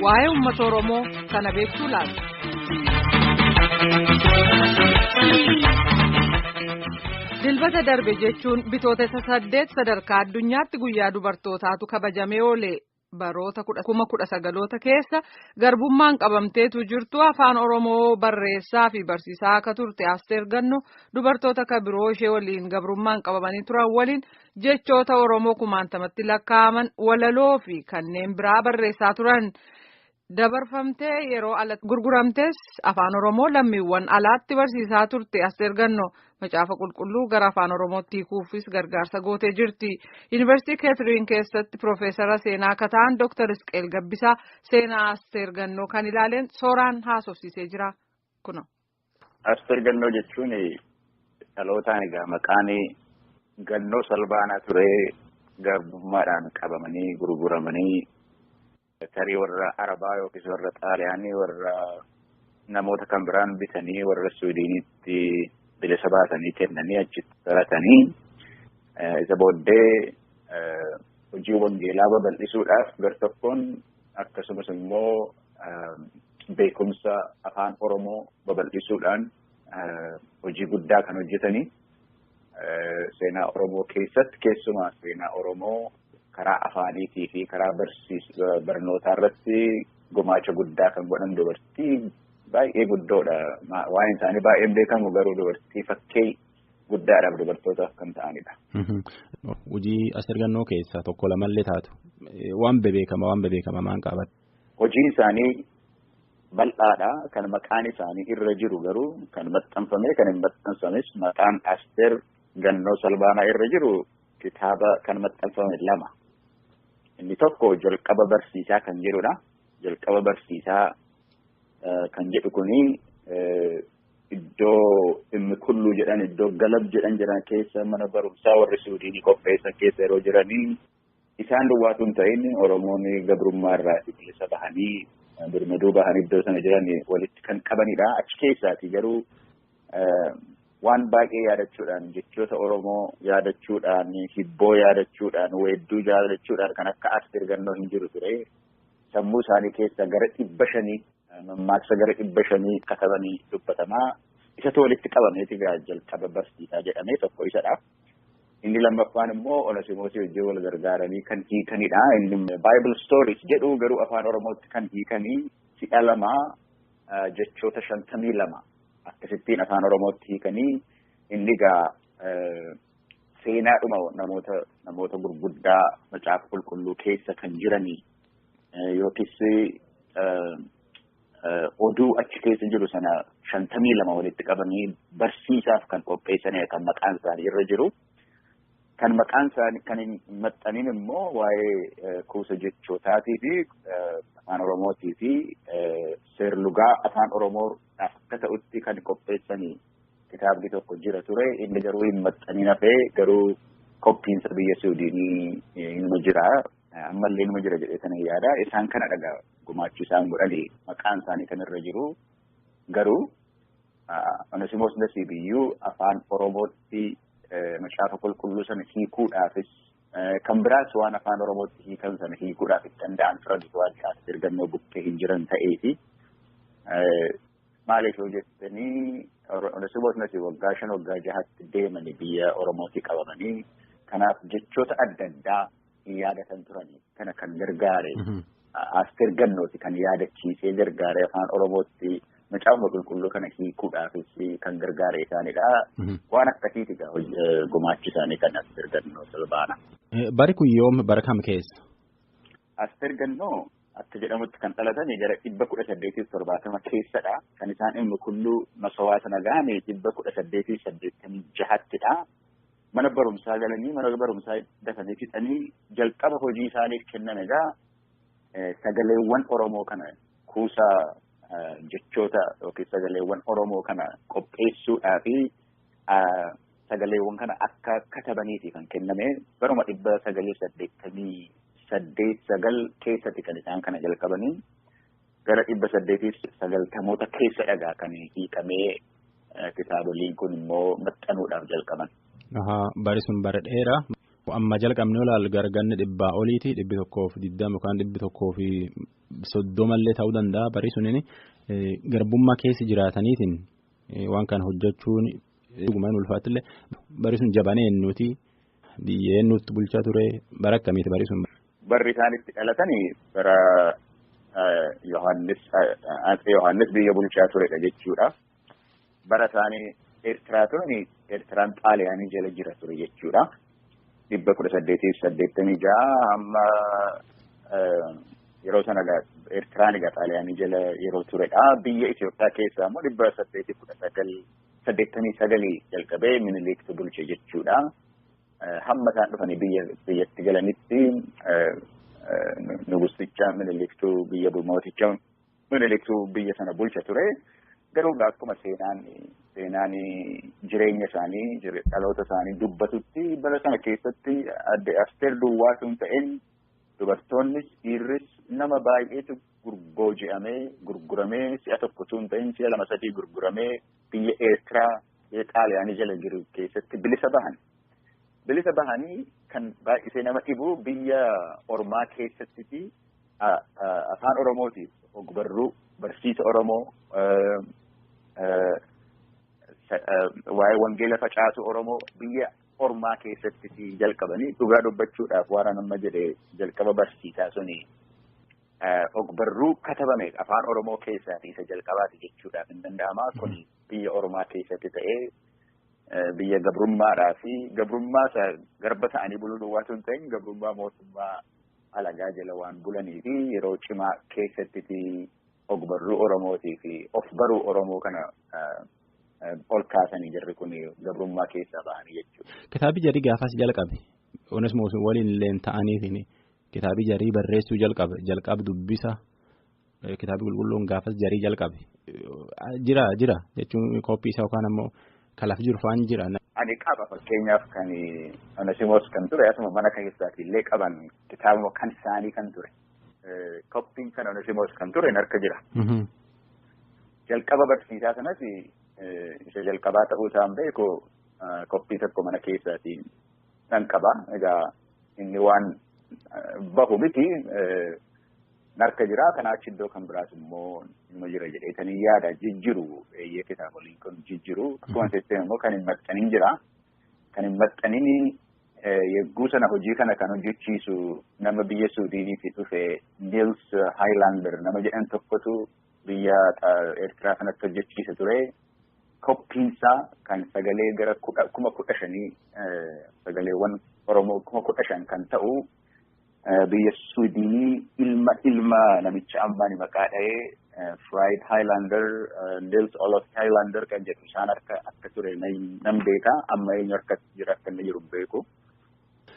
Waa'ee uummata Oromoo kana beektuu laata? Dilbata darbe jechuun bitootessa 8 sadarkaa addunyaatti guyyaa dubartootaatu kabajamee oole. Baroota 19,000 keessa garbummaan qabamteetu jirtu afaan Oromoo barreessaa fi barsiisaa akka turte Asteer Gannoo dubartoota kan biroo ishee waliin gabrummaan qabamanii turan waliin jechoota Oromoo kumaantamatti lakkaa'aman walaloo fi kanneen biraa barreessaa turan. Dabarfamtee yeroo alatti gurguramtes afaan Oromoo lammiiwwan alaatti barsiisaa turte Asteer Gannoo macaafa qulqulluu gara afaan Oromootti hiikuufis gargaarsa gootee jirti. Yuunivarsiitii Keetiriin keessatti Piroofeesara seenaa akka ta'an Dooktar Isqeel Gabbisaa seenaa Asteer Gannoo kan ilaaleen sooraan haasofsiisee jira. Kuno. Asteer Gannoo jechuun dhalootaan egaa maqaan Gannoo Salbaanaa ture garbummaadhaan qabamanii gurguramanii. Tarii warra Arabaa yookiis warra Xaaliyaanii warra namoota kan biraan bitanii warra Suudiinitti bilisa baasanii kennanii achitti baratanii isa booddee hojii wangeelaa babal'isuudhaaf gartokkoon akkasumas immoo beekumsa afaan Oromoo babal'isuudhaan hojii guddaa kan hojjetanii seenaa Oromoo keessatti keessumaa seenaa Oromoo. Karaa afaaniitii fi karaa barnootaa irratti gumaacha guddaa kan godhan dubartii baay'ee guddoodha. Waa'een isaanii baay'een beekamu garuu dubartii fakkii guddaadhaaf dubartootaaf kan ta'anidha. Hojii Asteer Gannoo keessaa tokko lamallee taatu waan bebeekama maan qaban? Hojiin isaanii bal'aadha. Kan maqaan isaanii irra jiru garuu kan maxxanfame kan hin maxxanfames maqaan Asteer Gannoo Salbaanaa irra jiru kitaaba kan maxxanfame lama. Inni tokko jalqaba barsiisaa kan jedhudha. Jalqaba barsiisaa kan jedhu kuni iddoo inni kulluu jedhan iddoo galab jedhan jiran keessa mana barumsaa warri Suudiinii qopheessan keessa yeroo jiranii isaan duwwaatu hin ta'in Oromoon gabrummaa irraa bilisa bahanii birmaduu bahanii iddoo sana jiran walitti kan qabanidha. Achi keessaati garuu waan baay'ee yaadachuudhaan jechoota Oromoo yaadachuudhaan hibboo yaadachuudhaan weedduu yaadachuudhaan kan akka Asteer Gannoo hin jiru ture. Sammuu isaanii keessa gara 500 mammaaksa gara 500 katabanii dubbatamaa isatu walitti qabameeti jalqaba barsiisaa jedhamee tokko isadha. Inni lammaffaan immoo Onesimoosii wajjin wal gargaaranii kan hiikanidha. Inni Bible Stories jedhu garuu afaan Oromootti kan hiikanii si'a lama jechoota 52. Akkasittiin afaan Oromootti hiikanii inni egaa seenaadhuma namoota gurguddaa macaafa qulqulluu keessa kan jiranii yookiis oduu achi keessa jiru sana 52 walitti qabanii barsiisaaf kan qopheessanidha kan maqaan isaanii irra jiru. Kan maqaan isaanii kan hin maxxanin immoo waa'ee kuusa jechootaatii fi afaan Oromootii fi seerlugaa afaan Oromoodhaaf akka ta'utti kan qopheessanii kitaabni tokko jira ture. Inni garuu hin maxxanin hafee garuu qophiinsa biyya Suudiinii inuma jira. Ammallee inuma jira jedhee sana yaada. Isaan kana dhagaa gumaachuu isaan godhanii maqaan isaanii kan irra jiru. Garuu Onesimoos Nasiibiyyuu afaan Oromootti macaafa qulqulluu sana hiikuudhaafis kan biraas waan afaan Oromootti hiikan sana hiikuudhaaf itti danda'an turan waan Asteer Gannoo bukkee hin jiran ta'eefi maaliif yoo jettanii Onesimoos Nasiib waggaa 5 waggaa 6tti deemanii biyya Oromootii qabamanii kanaaf jechoota adda addaa hin yaadatan turanii kana kan gargaare Asteer Gannooti kan yaadachiisee gargaare afaan Oromootti macaafa qulqulluu kana hiikuudhaafis kan gargaare isaanidha. Waan akkasiiti gumaachi isaanii kan Asteer Gannoo Salbaanaa. Bari kun yoom bara kam keessa? Asteer Gannoo akka jedhamutti kan dhalatanii gara 1870 keessadha. Kan isaan inni kulluu masawaa sana gahanii 1886ttidha. Mana barumsaa galanii mana barumsaa dafanii fixanii jalqaba hojii isaaniif kennan egaa sagaleewwan Oromoo kana kuusaa jechoota yookiin sagaleewwan Oromoo kana qopheessuudhaa fi sagaleewwan kana akka katabaniiti kan kenname baruma 988 9 keessatti kan isaan kana jalqabanii gara 890 keessa dhagaa kan hiikamee kitaaboliin kun immoo maxxanuudhaaf jalqaban. Bari sun bara dheeraa. Amma jalqabnee olaal garganni 100 oliiti 120 yookaan 30llee ta'uu danda'a barii suniin garbummaa keessa jiraataniitiin waan kana hojjechuun dhugumaan ulfaatillee barii sun jabanee nuti biyyee nutti bulchaa ture bara akkamiiti barii sun. Barri isaan itti dhalatanii bara Yohaannis biyya bulchaa turedha jechuudha. Bara isaanii Eertiraa turani Eertiraan Xaaliyaanii jala jira ture jechuudha. 1886 hamma yeroo sana Eertiraan egaa Xaaliyaanii jala yeroo turedha. Biyya Itoophiyaa keessaa immoo 1889 jalqabee Miniliktu bulche jechuudha. Hamma isaan dhufanii biyyatti galanitti nugusticha Miniliktu biyya mooticha Miniliktu biyya sana bulcha ture. Garuu akkuma seenaan jireenya isaanii dhaloota isaanii dubbatutti bara sana keessatti adde Asteer duwwaa sun ta'een dubartoonnis dhiirris nama baay'eetu booji'amee gurguramee si'a tokko tun ta'in si'a lama sadii gurguramee biyya Eertiraa biyya Xaaliyaanii jala jiru keessatti bilisa bahan. Bilisa bahanii kan baay'isee nama dhibu biyya ormaa keessatti afaan Oromootiif ogbarruu barsiisa Oromoo waa'ee wangeela facaasu Oromoo biyya ormaa keessatti jalqabanii dhugaa dubbachuudhaaf waan amma jedhe jalqaba barsiisaa suni ogbarruu katabame afaan Oromoo keessaati isa jalqabaati jechuudhaaf hin danda'ama. Kun biyya ormaa keessatti ta'ee biyya gabrummaadhaa fi gabrummaa isa garba ta'anii buluu duwwaa sun ta'in gabrummaa mootummaa alagaa jala waan bulanii fi yeroo cimaa keessatti ogbarruu Oromootii fi of baruu Oromoo kana ol kaasanii jirri kun gabrummaa keessaa ba'anii jechuudha. Kitaabi jarii gaafas jalqabe Onesmoos waliin illee ta'aniitiin kitaabi jarii barreessuu jalqabe jalqab dubbisa kitaabi qulqulluun gaafas jarii jalqabe jira jechuun koppii isaa yookaan ammoo kalaf jiru faan jira. Ani qaba fakkeenyaaf kan Onesimoos kan ture asuma mana keessaati illee qaban kitaabuma kan isaanii kan ture. Koppiin kan Onesimoos kan ture harka jira. Jalqaba barsiisaa sanas isa jalqabaa ta'uu isaan beeku koppii tokko mana keessaatiin nan qaba. Egaa inni waan bahu miti harka jira. Kanaa achi iddoo kan biraas immoo nima jira jedheetanii yaada jijjiru eeyyee kitaaboliin kun jijjiru. Akkuma seetteen immoo kan hin maxxanin jira. Kan hin maxxanin yegguu sana hojii kana kan hojjechiisu nama biyya Suudiiniitii dhufe Niels Highlander nama jedhan tokkotu biyya Eertiraa sanatti hojjechiisa ture. Koppiinsaa kan sagalee gara 15,000 sagaleewwan Oromoo 15,000 kan ta'u biyya Suudiinii ilma namicha ammaan maqaa dha'ee Fried Highlander Niels Olof Highlander kan jedhu isaan harka akka ture nan beeka. Amma eenyu harka jira akka inni jiru beeku.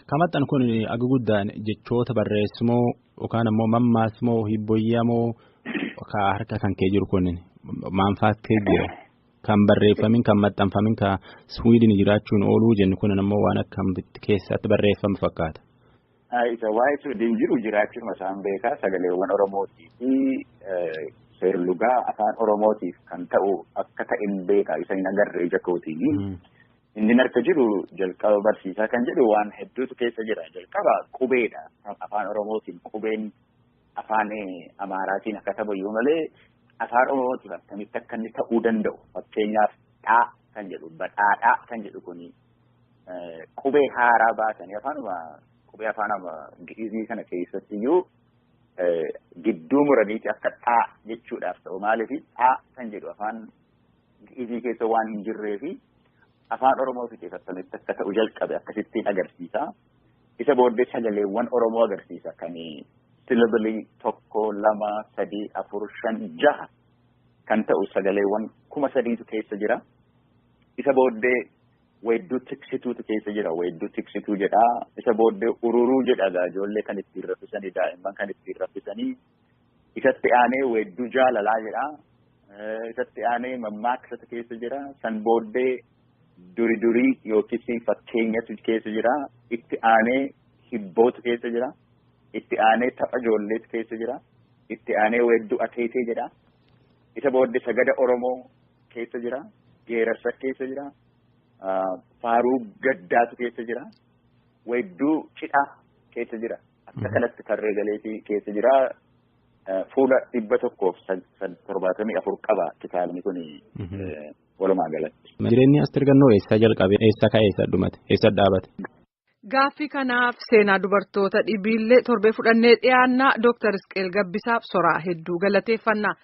Kan kun aga guddaan jechoota barreessimoo yookaan ammoo mammaasmoo hibboyyamoo ka harka kan kee jiru kun maanfaattee jira. Kan barreeffamin kan maxxanfamin ka Swiidin jiraachuun ooluu jennu kun ammoo waan akkamitti keessatti barreeffame fakkaata. Isa waa'ee Swiidin jiru jiraachuun isaan beekaa sagaleewwan Oromootii fi seerlugaa afaan Oromootiif kan ta'u akka ta'in beekaa isa hin agarre ija kootiin. Inni harka jiru jalqaba barsiisaa kan jedhu waan hedduutu keessa jira. Jalqaba qubeedha. Afaan Oromootiin qubeen afaan Amaaraatiin akka ta'u malee afaan Oromootiin akkamitti akka inni ta'uu danda'u. Fakkeenyaaf dhaa kan jedhu badhaadhaa kan jedhu kuni qubee haaraa baasanii afaanuma qubee afaan Gi'izii kana keessatti iyyuu gidduu muraniiti akka dhaa jechuudhaaf ta'u. Maaliif dhaa kan jedhu afaan Gi'izii keessa waan hin jirreefi afaan Oromoo fi akkamitti akka ta'u jalqabe akkasittiin agarsiisa. Isa booddee sagaleewwan Oromoo agarsiisa kan silabilii 1, 2, 3, 4, 5, 6 kan ta'u sagaleewwan 3,000 keessa jira. Isa booddee weedduu tiksituutu keessa jira. Weedduu tiksituu jedha. Isa booddee ururuu jedha. Ijoollee kan ittiin raffisanii daa'imman kan ittiin raffisanii. Isatti aanee weedduu jaalalaa jedha. Isatti aanee mammaaksatu keessa jira. San booddee duri durii yookiis fakkeenyatu keessa jira. Itti aanee hibbootu keessa jira. Itti aanee tapha ijoolleetu keessa jira. Itti aanee weedduu ateetee jedha. Isa booddee sagada Oromoo keessa jira. Geerarsa keessa jira. Faaruu gaddaatu keessa jira. Weedduu cidhaa keessa jira. Akka kanatti tarree galeetii keessa jira. Fuula 174 qaba kitaabni kun walumaa galatti. Jireenyi Asteer Gannoo eessaa jalqabe? Eessa ka'e? Eessa dhumate? Eessa dhaabate? Gaaffii kanaaf seenaa dubartoota dhibiillee torbee fudhannee dhiyaannaa. Dooktar Isqeel Gabbisaaf soraa hedduu galateeffannaa.